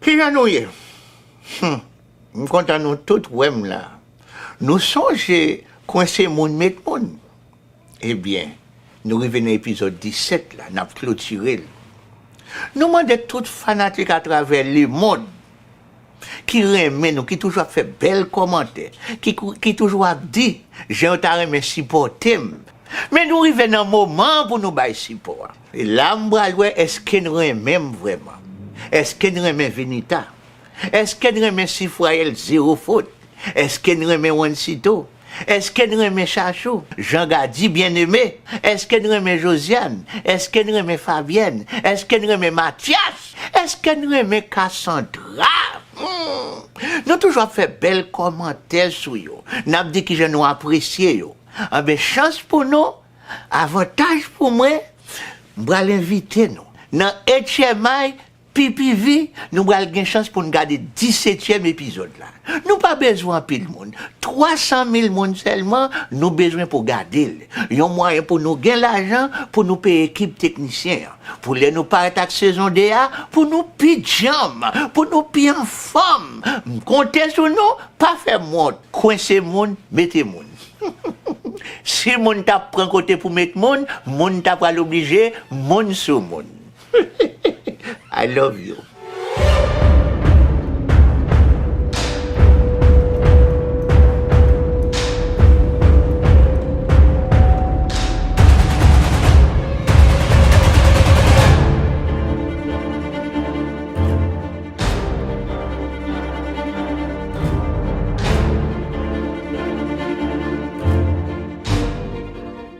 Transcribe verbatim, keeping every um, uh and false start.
Kijan nou ye? Hmm. M kontan nou tout wè m la. Nou sonje kwense moun met moun. Ebyen, nou rive nan epizòd disèt la, n ap klotire l. Nou mande tout fanatik atravè lemonn ki renmen nou, ki toujou ap fè bèl kòmantè, ki, ki toujou ap di jan yo ta renmen sipòte m. Men nou rive nan moman pou nou bay sipò a. E la m pral wè èske n renmen m vrèman. Èske n renmen Venita? Èske n renmen Sifrayèl zewo fot? Èske n renmen Wansito? Èske n renmen Chachou? Jean Gady Bien-Aimé? Èske n renmen Josiane? Èske n renmen Fabienne? Èske n renmen Mathias? Èske n renmen Cassandra? Hmm. Nou toujou ap fè bèl kòmantè sou yo. N ap di kijan nou apresye yo. Anben, chans pou nou, avantaj pou mwen, m pral envite nou nan H M I P P V, nou pral gen chans pou n gade disetyèm epizòd la. Nou pa bezwen anpil moun. Twa san mil moun sèlman nou bezwen pou gade l. Yon mwayen pou nou gen lajan pou nou peye ekip teknisyen an. Pou lè nou parèt ak sezon de a, pou nou pi djanm, pou nou pi anfòm. M konte sou nou, pa fè m wont. Kwense moun, mete moun. Si moun t ap pran kote pou met moun, moun ta pral oblije moun sou moun. I love you.